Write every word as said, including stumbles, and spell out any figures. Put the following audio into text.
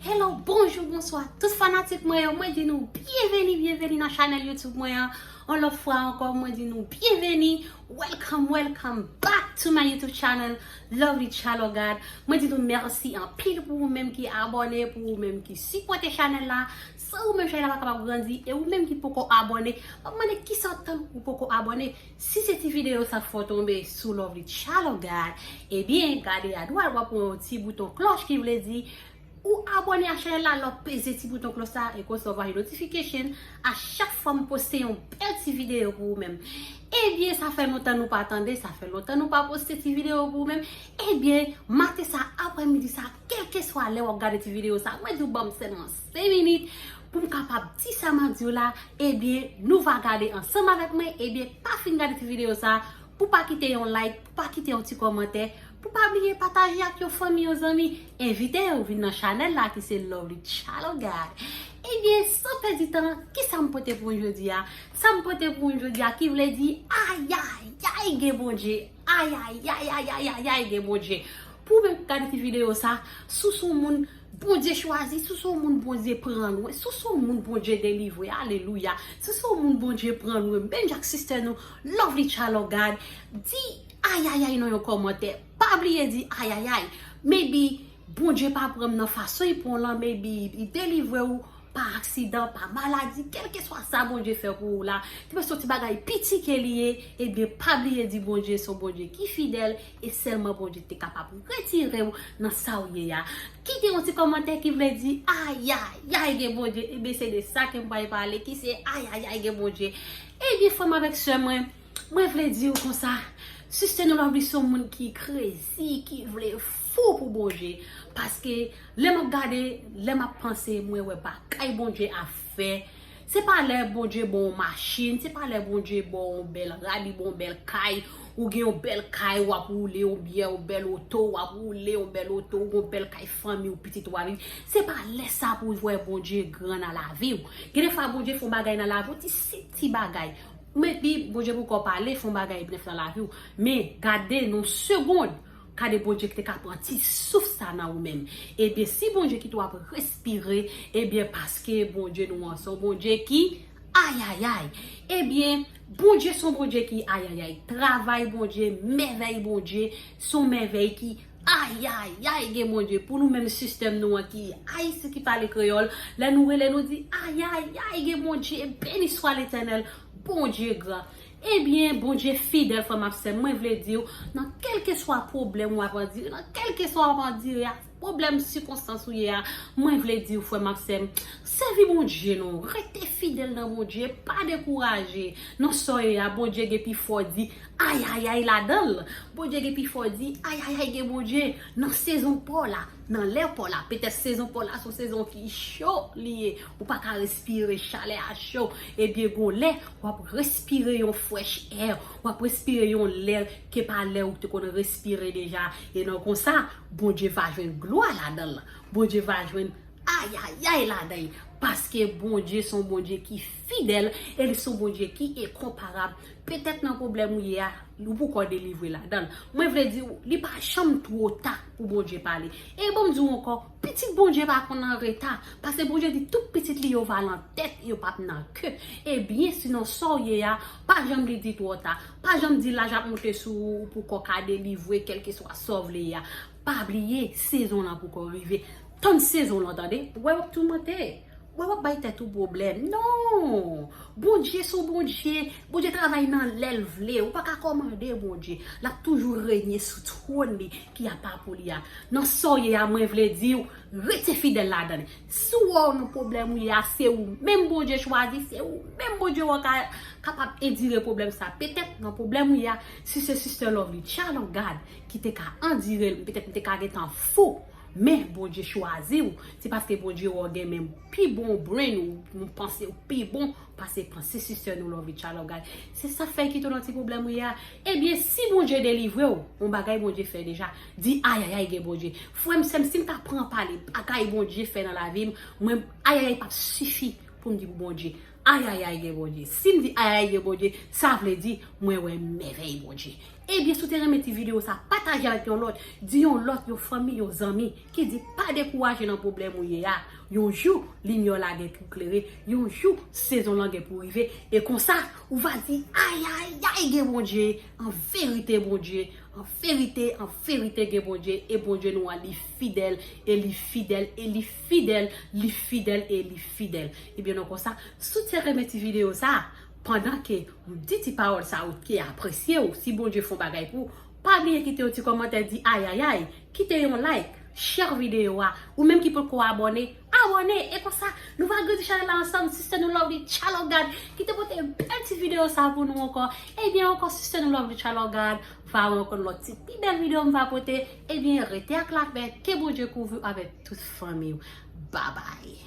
Hello, bonjou, bonswa tout fanatik mwen yo. Mwen di nou byenveni, byenveni nan chanèl YouTube mwen an. Yon lòt fwa ankò, mwen di nou byenveni. Welcome, welcome back to my YouTube channel, Lovely Child of God. Mwen di nou mèsi anpil pou ou menm ki abòne, pou ou menm ki sipòte chanèl la. San ou menm, chanèl la pa kapab grandi. E ou menm ki poko abòne, m ap mande kisa w tann ou poko abòne. Si se ti videyo sa fè w tonbe sou Lovely Child of God, ebyen, gade adwat, w ap wè yon ti bouton klòch ki vle di ou abòne a chanèl la, lè w peze ti bouton klòch sa, e konsa w va jwenn notification a chak fwa m poste yon bèl ti videyo pou ou menm. Ebyen, sa fè lontan nou pa tande, sa fè lontan nou pa poste ti videyo pou ou menm. Ebyen, maten sa, aprèmidi sa, kèlkeswa lè w ap gade ti videyo sa, mwen di w ban m sèlman senk minit pou m kapab di sa m ap di w la. Ebyen, nou va gade ansanm avèk mwen. Ebyen, pa fin gade ti videyo sa, pou pa kite yon like, pou pa kite yon ti kòmantè, pou pa bliye pataje ak yon fanmi, yon zanmi, envite yo vin nan chanèl la ki se Lovely Child of God. Ebyen, san pèdi tan, kisa m pote pou nou jodi a? Sa m pote pou nou jodi a ki vle di, ayayay, gen Bondye. Ayayay, ayayay, gen Bondye. Pou ou menm k gade ti videyo sa, si w se yon moun Bondye chwazi, si w se yon moun Bondye pran lwen, si w se yon moun Bondye delivre, alelouya, si w se yon moun Bondye pran lwen, menm jan ak sistè nou, Lovely Child of God, di ayayay nan yon kòmantè. Pa bliye di ayayay. Maybe Bondye pa pran m nan fason li pran w lan, maybe li delivre w pa aksidan, pa maladi, kèlkeswa sa Bondye fè pou ou la, te pase yon ti bagay piti ke li ye, ebyen, pa bliye di Bondye se yon Bondye ki fidèl, e sèlman Bondye te kapab retire w nan sa w ye a. Kite yon ti kòmantè ki vle di, ayayay, gen Bondye, ebyen, se de sa ke m pral pale, ki se ayayay, gen Bondye. Ebyen, frè m avèk sè mwen, mwen vle di w konsa, sistè nou Lovely se yon moun ki crazy, ki vle fou pou Bondye. Paske lè m ap gade, lè m ap panse, mwen wè bagay Bondye ap fè. Se pa lè Bondye ba w yon machin, se pa lè Bondye ba w yon bèl rad, li ba w yon bèl kay, ou gen yon bèl kay, w ap woule yon bèl, yon bèl oto, w ap woule yon bèl oto, ou gen yon bèl kay fanmi w, pitit ou a viv. Se pa lè sa pou w wè Bondye gran nan lavi w. Gen de fwa Bondye fè yon bagay nan lavi w, ti senp ti bagay. Maybe Bondye poko pale, fè yon bagay nèf nan lavi w. Men gade nan yon segond, gade Bondye ki te ka pran ti souf sa nan ou menm. Ebyen, si Bondye kite w ap respire, ebyen, paske Bondye nou an se yon Bondye ki ayayay. Ebyen, Bondye se yon Bondye ki ayayay. Travay Bondye, mèvèy Bondye, se yon mèvèy ki ayayay, gen Bondye. Pou nou menm sistè nou an ki ayisyen ki pale kreyòl, lè nou rele, nou di ayayay, gen Bondye, beni swa Letènèl, Bondye gran. Ebyen, Bondye fidèl, frè m ak sè m, mwen vle di w, nan kèlkeswa pwoblèm w ap andire, nan kèlkeswa w ap andire a, pwoblèm, sikonstans ou ye a, mwen vle di w, frè m ak sè m, sèvi Bondye non, rete fidèl nan Bondye, pa dekouraje. Nan sa w ye a, Bondye gen pi fò di ayayay ladan l. Bondye gen pi fò di ayayay, gen Bondye. Nan sezon pa w la, nan lè pa w la, petèt sezon pa w la se yon sezon ki cho li ye, ou pa ka respire, chalè a cho. Ebyen, gon lè w ap respire yon fresh air, w ap respire yon lè ke pa lè ou te konn respire deja. E nan konsa, Bondye va jwenn glwa ladan l. Bondye va jwenn ayayay ladan l. Paske Bondye se yon Bondye ki fidèl e li se yon Bondye ki enkonparab. Petèt nan pwoblèm ou ye a, ou poko delivre ladan l. Mwen vle di w, li pa janm twò ta pou Bondye pale. E ban m di w ankò, pitit Bondye pa konn an reta. Paske Bondye di tout pitit li yo va nan tèt, yo p ap nan ke. Ebyen, si nan sa w ye a, pa janm li di twò ta. Pa janm di laj ap monte sou ou, ou poko ka delivre, kèlkeswa sa w vle ye a. Pa bliye, sezon lan poko rive. Tann sezon lan, tande. Wè w ap toumante. Wè w ap bay tèt ou pwoblèm. Non! Bondye se yon Bondye. Bondye travay nan lè l vle. Ou pa ka kòmande Bondye. L ap toujou renye sou twòn li ki apa pou li a. Nan sa w ye a, mwen vle di w, rete fidèl ladan l. Si w wè w nan pwoblèm ou ye a, se ou menm Bondye chwazi, se ou menm Bondye wè w ka, kapab andire pwoblèm sa. Petèt nan pwoblèm ou ye a, si se sistè Lovely Child of God ki te ka andire l, petèt m te ka gentan fou. Men Bondye chwazi w, se paske Bondye wè w gen menm pi bon brain, ou, ou panse w pi bon pase panse sistè nou Lovely Child of God. Se sa k fè l kite w nan ti pwoblèm ou ye a. Ebyen, si Bondye delivre w, yon bagay Bondye fè deja, di ayayay, gen Bondye. Frè m, sè m, si m ta pran pale bagay Bondye fè nan lavi m, mwen, ayayay p ap sifi pou m di pou Bondye. Ayayay gen Bondye. Si m di ayayay gen Bondye, sa vle di mwen wè mèvèy Bondye. Ebyen, si w te renmen ti videyo sa, pataje avèk yon lòt. Di yon lòt, yon fanmi, yon zanmi ki di pa dekouraje nan pwoblèm ou ye a. Yon jou, limyè w la gen pou klere. Yon jou, sezon lan gen pou rive. E konsa, ou va di ayayay gen Bondye. An verite, Bondye. An verite, an verite gen Bondye. E Bondye nou an, li fidèl, e li fidèl, e li fidèl, li fidèl, e li fidèl. Ebyen, non konsa, si w te renmen ti videyo sa, pandan ke m di ti pawòl sa ou te apresye w, si Bondye fè yon bagay pou ou, pa bliye kite yon ti kòmantè, di ayayay, kite yon like, share videyo a, ou menm ki potko abòne, abòne, e konsa, nou va grandi chanèl la ansanm, Sister Nou Lovely Child of God, ki te pote bèl ti videyo sa pou nou ankò, ebyen ankò, Sister Nou Lovely Child of God, va wè ankò lòt ti pi bèl videyo m va pote, ebyen rete ak lapè, ke Bondye kouvri w avèk tout fanmi w, babay.